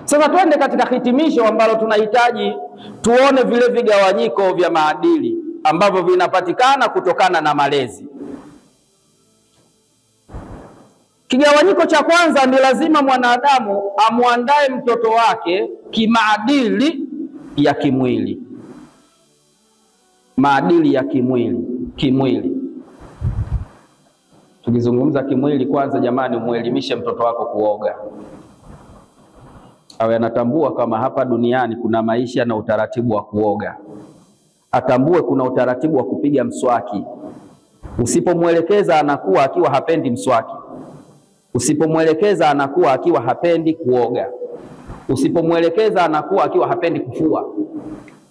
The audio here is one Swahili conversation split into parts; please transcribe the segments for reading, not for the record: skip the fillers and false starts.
Sasa twende katika hitimisho ambalo tunahitaji tuone vile vigawanyiko vya maadili ambavyo vinapatikana kutokana na malezi. Kigawanyiko cha kwanza ni lazima mwanadamu amuandae mtoto wake kimaadili ya kimwili. Maadili ya kimwili, kimwili. Tukizungumza kimwili, kwanza jamani, umuelimishe mtoto wako kuoga. Awe anatambua kama hapa duniani kuna maisha na utaratibu wa kuoga. Atambue kuna utaratibu wa kupiga mswaki. Usipomwelekeza anakuwa akiwa hapendi mswaki. Usipomwelekeza anakuwa akiwa hapendi kuoga. Usipomwelekeza anakuwa akiwa hapendi kufua.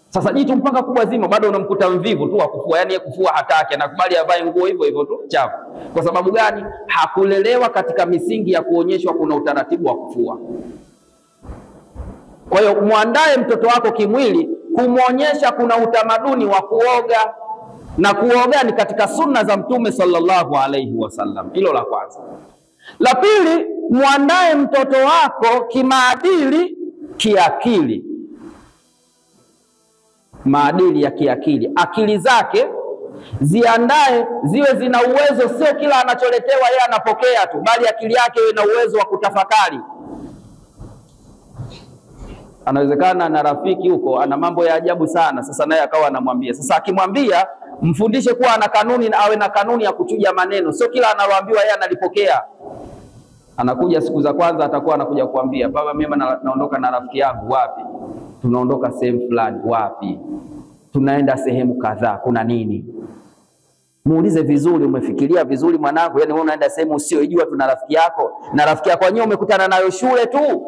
Sasa jitu mpaka kubwa zima bado unamkuta mvivu tu wa kufua, yani yeye kufua hataki, anakubali avae nguo hivyo hivyo tu chafu. Kwa sababu gani? Hakulelewa katika misingi ya kuonyeshwa kuna utaratibu wa kufua. Kwa hiyo muandae mtoto wako kimwili kumuonyesha kuna utamaduni wa kuoga, na kuoga ni katika sunna za Mtume sallallahu alaihi wasallam. Hilo la kwanza. La pili, muandae mtoto wako kimaadili, kiakili. Maadili ya kiakili, akili zake ziandae ziwe zina uwezo, sio kila anacholetewa yeye anapokea tu, bali akili yake iwe na uwezo wa kutafakari. Anawezekana na rafiki huko ana mambo ya ajabu sana, sasa naye akawa anamwambia. Sasa akimwambia, mfundishe kuwa ana kanuni na awe na kanuni ya kuchuja maneno, sio kila analoambiwa yeye analipokea. Anakuja siku za kwanza atakuwa anakuja kuambia, baba, mimi naondoka na rafiki yangu. Wapi? Tunaondoka sehemu fulani. Wapi? Tunaenda sehemu kadhaa. Kuna nini? Muulize vizuri, umefikiria vizuri mwanangu? Yani wewe unaenda sehemu usiyojua, tuna rafiki yako, na rafiki yako wenyewe umekutana nayo shule tu,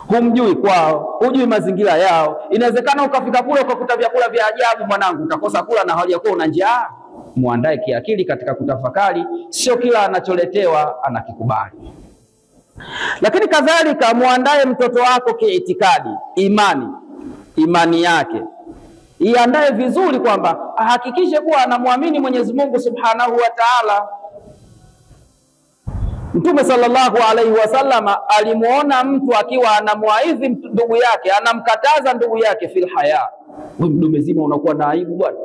humjui kwao, hujui mazingira yao. Inawezekana ukafika kule ukakuta vyakula vya ajabu mwanangu, utakosa kula na hali ya kuwa una njaa. Muandae kiakili katika kutafakari, sio kila anacholetewa anakikubali. Lakini kadhalika muandae mtoto wako kiitikadi, imani. Imani yake iandae vizuri, kwamba ahakikishe kuwa anamwamini Mwenyezi Mungu Subhanahu wa Ta'ala. Mtume sallallahu alaihi wasallama alimuona mtu akiwa anamwaidhi ndugu yake, anamkataza ndugu yake fil haya. Wewe mdume mzima unakuwa na aibu bwana.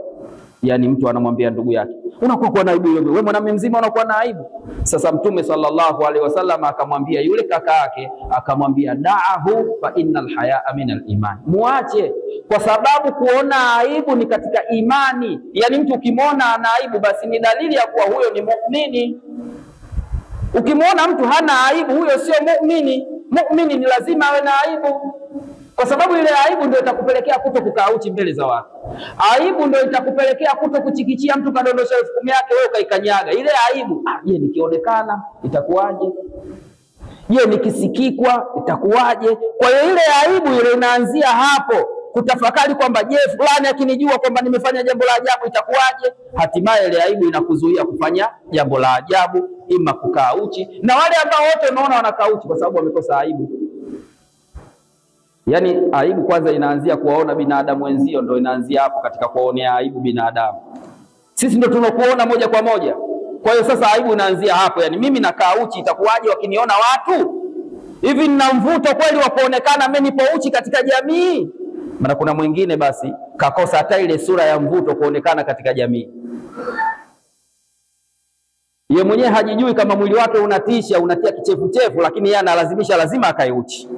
Yani mtu anamwambia ndugu yake, unakuwa kwa aibu wewe, wewe mwanamume mzima unakuwa na aibu. Sasa Mtume sallallahu alaihi wasallam akamwambia yule kaka yake, akamwambia da'ahu fa innal hayaa minal iman, muache kwa sababu kuona aibu ni katika imani. Yani mtu ukimwona ana aibu, basi ni dalili ya kuwa huyo ni muumini. Ukimwona mtu hana aibu, huyo sio muumini. Muumini ni lazima awe na aibu, kwa sababu ile aibu ndio itakupelekea kuto kukaa uchi mbele za watu. Aibu ndio itakupelekea kuto kuchikichia mtu kadondosha 10,000 yake wewe ukaikanyaga. Ile aibu, je, nikionekana itakuwaje? Je, nikisikikwa itakuwaje? Kwa hiyo ile aibu ile inaanzia hapo, kutafakari kwamba je, fulani akinijua kwamba nimefanya jambo la ajabu itakuwaje? Hatimaye ile aibu inakuzuia kufanya jambo la ajabu, ima kukaa uchi. Na wale ambao wote unaona wanakaa uchi kwa sababu wamekosa aibu. Yani aibu kwanza inaanzia kuwaona binadamu wenzio, ndio inaanzia hapo katika kuwaonea aibu binadamu. Sisi ndio tunakuona moja kwa moja. Kwa hiyo sasa aibu inaanzia hapo. Yani mimi nakaa uchi itakuwaje wakiniona watu? Hivi nina mvuto kweli wa kuonekana mimi nipo uchi katika jamii? Maana kuna mwingine basi kakosa hata ile sura ya mvuto kuonekana katika jamii. Yeye mwenyewe hajijui kama mwili wake unatisha, unatia kichefuchefu, lakini yeye analazimisha lazima akae uchi.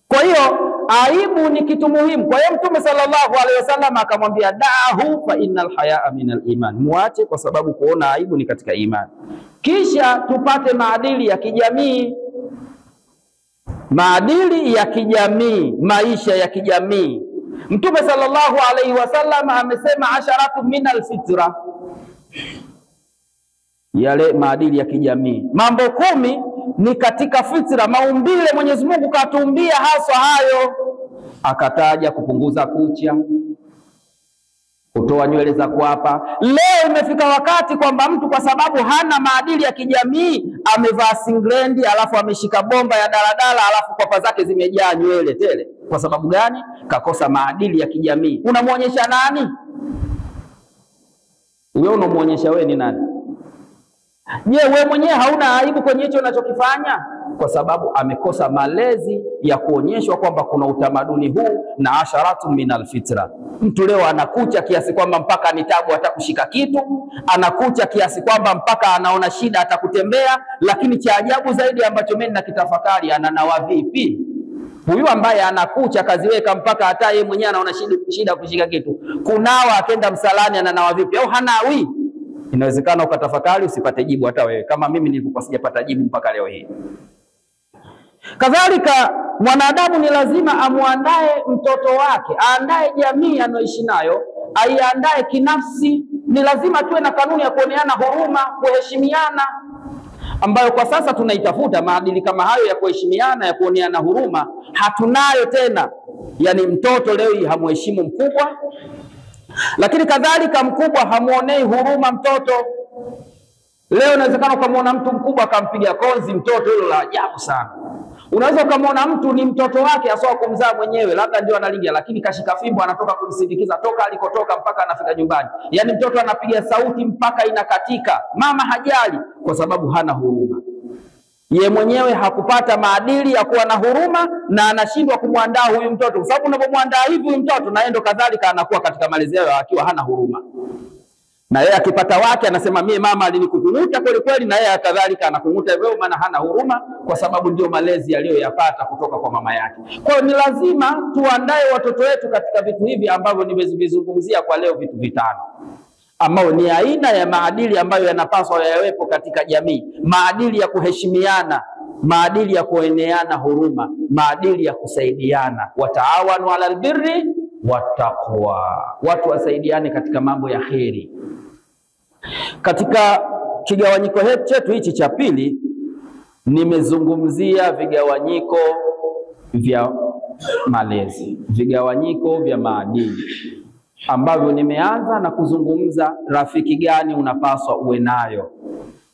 Kwa hiyo aibu ni kitu muhimu. Kwa hiyo Mtume sallallahu alaihi wasallam akamwambia da'ahu fa innal hayaa minal iman, muache kwa sababu kuona aibu ni katika imani. Kisha tupate maadili ya kijamii. Maadili ya kijamii, maisha ya kijamii. Mtume sallallahu alaihi wasallam amesema asharatu minal fitra, yale maadili ya kijamii. Mambo 10 ni katika fitra, maumbile Mwenyezi Mungu katuumbia haswa hayo. Akataja kupunguza kucha, kutoa nywele za kuapa. Leo imefika wakati kwamba mtu kwa sababu hana maadili ya kijamii amevaa singlendi, alafu ameshika bomba ya daladala, alafu kwapa zake zimejaa nywele tele. Kwa sababu gani? Kakosa maadili ya kijamii. Unamuonyesha nani? Wewe unamuonyesha wewe ni nani? Je, wewe mwenyewe hauna aibu kwenye hicho unachokifanya? Kwa sababu amekosa malezi ya kuonyeshwa kwamba kuna utamaduni huu na asharatu minal fitra. Mtu leo anakucha kiasi kwamba mpaka ni tabu hata kushika kitu, anakucha kiasi kwamba mpaka anaona shida hata kutembea. Lakini cha ajabu zaidi ambacho mimi nakitafakari, ananawa vipi? Huyu ambaye anakucha kaziweka mpaka hata yeye mwenyewe anaona shida kushika kitu, kunawa akenda msalani ananawa vipi? Au hanawi? Inawezekana ukatafakari usipate jibu hata wewe, kama mimi nilikuwa sijapata jibu mpaka leo hii. Kadhalika mwanadamu ni lazima amuandae mtoto wake, aandae jamii anoishi nayo, aiandae kinafsi. Ni lazima tuwe na kanuni ya kuoneana huruma, kuheshimiana, ambayo kwa sasa tunaitafuta. Maadili kama hayo ya kuheshimiana, ya kuoneana huruma hatunayo tena. Yani mtoto leo hii hamuheshimu mkubwa, lakini kadhalika mkubwa hamuonei huruma mtoto. Leo inawezekana ukamwona mtu mkubwa akampiga konzi mtoto, hilo la ajabu sana. Unaweza ukamwona mtu ni mtoto wake aswa kumzaa mwenyewe, labda ndio analingia, lakini kashika fimbo anatoka kumsindikiza toka alikotoka mpaka anafika nyumbani. Yani mtoto anapiga sauti mpaka inakatika, mama hajali kwa sababu hana huruma. Ye mwenyewe hakupata maadili ya kuwa na huruma na anashindwa kumwandaa huyu mtoto, kwa sababu unapomwandaa hivi huyu mtoto na yeye ndo kadhalika anakuwa katika malezi yao akiwa hana huruma. Na yeye akipata wake anasema mie mama alinikung'uta kweli kweli, na yeye kadhalika anakunguta hivyo, maana hana huruma, kwa sababu ndio malezi aliyoyapata kutoka kwa mama yake. Kwa hiyo ni lazima tuandae watoto wetu katika vitu hivi ambavyo nimevizungumzia kwa leo, vitu vitano ambao ni aina ya maadili ambayo yanapaswa yawepo katika jamii: maadili ya kuheshimiana, maadili ya kueneana huruma, maadili ya kusaidiana, wataawanu alal birri wattaqwa, watu wasaidiane katika mambo ya kheri. Katika kigawanyiko chetu hichi cha pili nimezungumzia vigawanyiko vya malezi, vigawanyiko vya maadili, ambavyo nimeanza na kuzungumza rafiki gani unapaswa uwe nayo,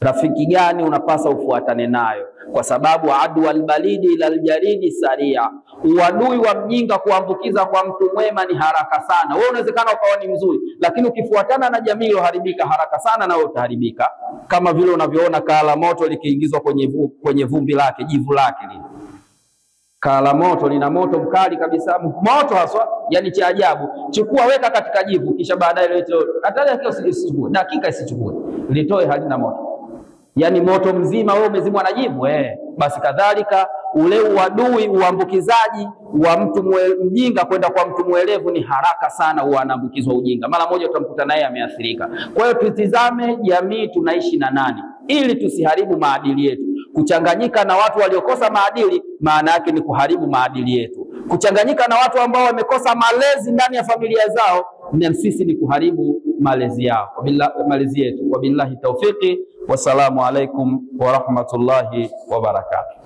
rafiki gani unapaswa ufuatane nayo, kwa sababu adu albalidi ila aljaridi saria, uadui wa mjinga kuambukiza kwa mtu mwema ni haraka sana. Wewe unawezekana ukawa ni mzuri, lakini ukifuatana na jamii iliyoharibika haraka sana na wewe utaharibika, kama vile unavyoona kaa la moto likiingizwa kwenye vumbi lake, jivu lake lile. Kaa la moto lina moto mkali kabisa, moto haswa, yani cha ajabu. Chukua weka katika jivu, kisha baadaye lete, hata dakika isichukue, dakika isichukue, litoe halina moto. Yani moto mzima wewe umezimwa na jivu Basi kadhalika ule uadui, uambukizaji wa mtu mjinga kwenda kwa mtu mwelevu ni haraka sana, huwa anaambukizwa ujinga. Mara moja utamkuta naye ameathirika. Kwa hiyo tutizame jamii tunaishi na nani, ili tusiharibu maadili yetu. Kuchanganyika na watu waliokosa maadili maana yake ni kuharibu maadili yetu. Kuchanganyika na watu ambao wamekosa malezi ndani ya familia zao, na sisi ni kuharibu malezi yao, malezi yetu. Wabillahi tawfiki, wassalamu alaikum warahmatullahi wabarakatuh.